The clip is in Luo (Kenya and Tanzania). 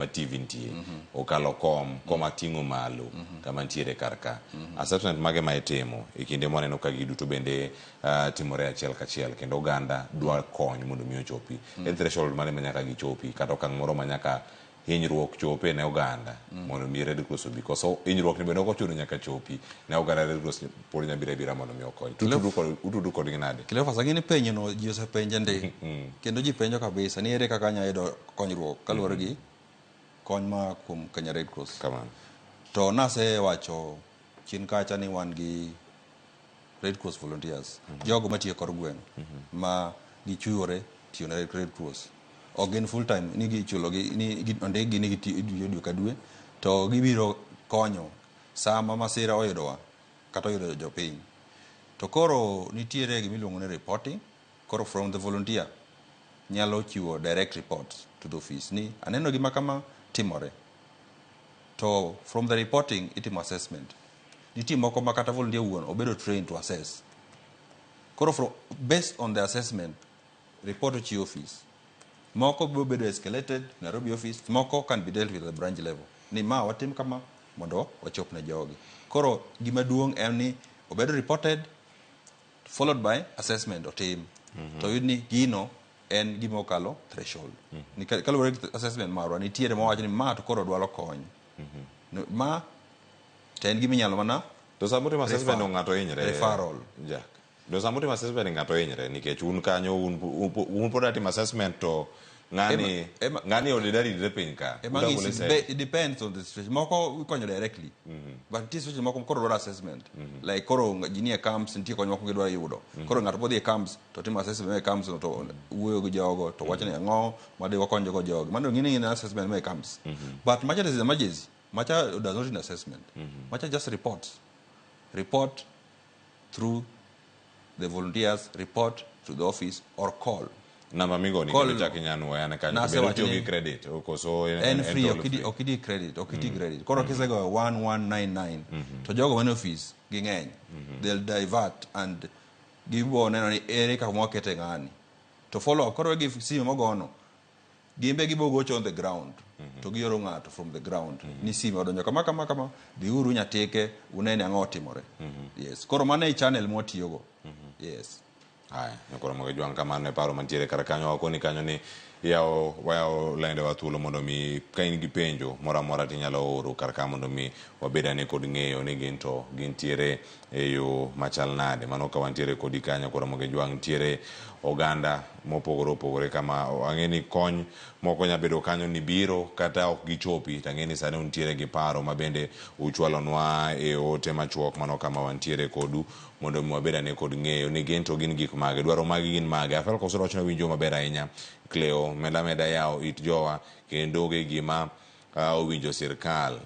Ma TV nitie okalo kom koma ting'o malo kama nitiere kar ka. Assessment mage ma itimo e kinde mwaneno ka gigi duto bende timore achiel kachiel kendo oganda dwa kony mondo mi ochopi en threshold mane ma nyaka gichopi kata okang' moro ma nyaka hinyruok chope ne oganda mondo mi Red Cross obi koso hinyruok ni bende ok ochuno nyaka chopi ne oganda Red Cross pod nya biro abira mondo mi okony to utudu kod utudu kodgi nade? Cleophas, ang'e ni penjo no ji osepenje ndi kendo ji penjo kabisa ni ere kaka anyalo yudo konyruok kaluwore gi kony ma kuom Kenya Red Cross. Kamano. To nasewacho chien kacha ni wan gi Red Cross volunteers, jogo matiyo e kor gweng' ma gichiwore tiyo ne Red Cross. Ok gin full time ni gichulo gi ni ondikgi ni gitiyo dwe ka dwe to gibiro konyo sama masira oyudowa kata oyudo jopiny. To koro nitiere gima iluongo ni reporting. Koro from the volunteer nyalo chiwo direct report to the office ni aneno gima kama timore. To from the reporting itimo assessment. Nitie moko ma kata volunteer wuon obedo trained to assess. Koro from, based on the assessment, report ochiwo office. Moko biro bedo escalated Nairobi office, moko can be dealt with at the branch level. Ni ma watim kama mondo wachop ne jogi. Koro gima duong' en ni obedo reported followed by assessment otim. To yud ni gino en gima okalo threshold. Ni kaluwore gi assessment marwa nitiere mawacho ni ma to koro dwaro kony. No, ma to en gima inyalo mana To sama utimo assessment no ng'ato hinyre. Referral. Jack. To sama utimo assessment ng'ato hinyre nikech un kanyo un un pod atimo assessment to ng'ani ng'ani ode daridre piny ka. Ema Udagole ng'isi, sel. it depends on the situation. Moko ikonyo directly. But nitie situation moko koro dwaro assessment. Like koro ji nie camps, nitie kony moko gidwaro yudo. Koro ng'ato bodhi e camps to timo assessment e camps no to wuoyo gi jogo to wacho ni ang'o ma de wakony go jogi. Mano ng'ini ng'ini assessment ma e camps. But macha is emergency. Macha does not need assessment. Macha just reports. Report through the volunteers, report to the office or call. Namba migoni Call kendo chak inyanuoya ane kanyo. Nase Bende wacho otiyo gi ni- credit koso en, en free toll ok idi free? ok idi credit ok iti credit koro kisegoyo 1199 to jogo mane office ging'eny they'll divert and gibo neno ni ere kaka wakete ng'ani to follow up koro gi simu mogono gimbe gibo gocho on the ground to gioro ng'ato from the ground ni simu odonjo kama kama kama dhiuru nyatike unene ang'o otimore yes koro mano e channel mwatiyogo yes. Haya, nyakoro moge jwang' kamano e paro mantiere kar kanyo wakoni kanyo ni yawo wayawo lende wa thuolo mondo mi ka in gi penjo moro amora tinyalo oro kar ka mondo mi wabed ane kod ng'eyo ni gin to gintiere e yo machal nade. Mano ka wantiere kodi kanyo koro moge jwang' nitiere oganda mopogore opogore kama ang'e ni kony moko nya bedo kanyo ni biro kata ok gichopi to ang'e ni sani untiere gi paro ma bende uchwalonwa e ote machuok mano kama wantiere kodu mondo mi wabed ane kod ng'eyo ni gin to gin gik mage, dwaro magi gin mage. Afel Kosoro wacho ni winjo maber ahinya Cleo, meda meda yawo it jowa kendo onge gima owinjo sirkal.